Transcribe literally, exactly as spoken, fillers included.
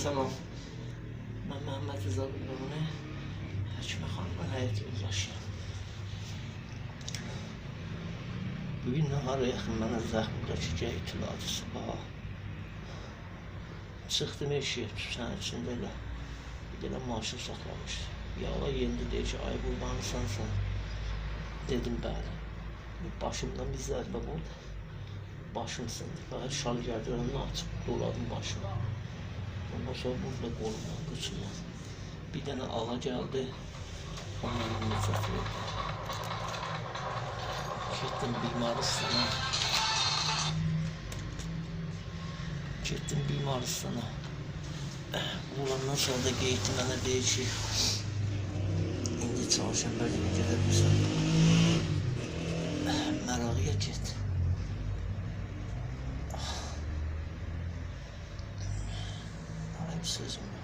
سلام. من محمدرضا قوربانی، حکیمه خانیمین حیات یولداشی‌یام. بو گون ناهارا یاخین منه زنگ ووردو کی، گل ایتیلادی صبح. چیخدیم ائشیگه، توتن ایچینده ائله بیر دنه ماشین ساخلامیشدی. یالا یئندی، دئییر کی، «آی قوربانی، سنسن؟» دئدیم: «بلی.» باشیمدان بیر ضربه ووردو. باشیم سیندی. فقط شال گردنیمدن آچیب دولادیم باشیمی. اوندان سونرا بورادا قولومدان، قیچیمدان. بیر دنه آغا گلدی. او منی نجات وئردی. گئتدیم بیمارستانا. گئتدیم بیمارستانا. اولاندان سونرا دا قئییتدی منه، دئییر کی، ایندی چهارشنبه گونو گئده بیلیرسن. مراغی‌یا گئت. آی، بو سؤزوم.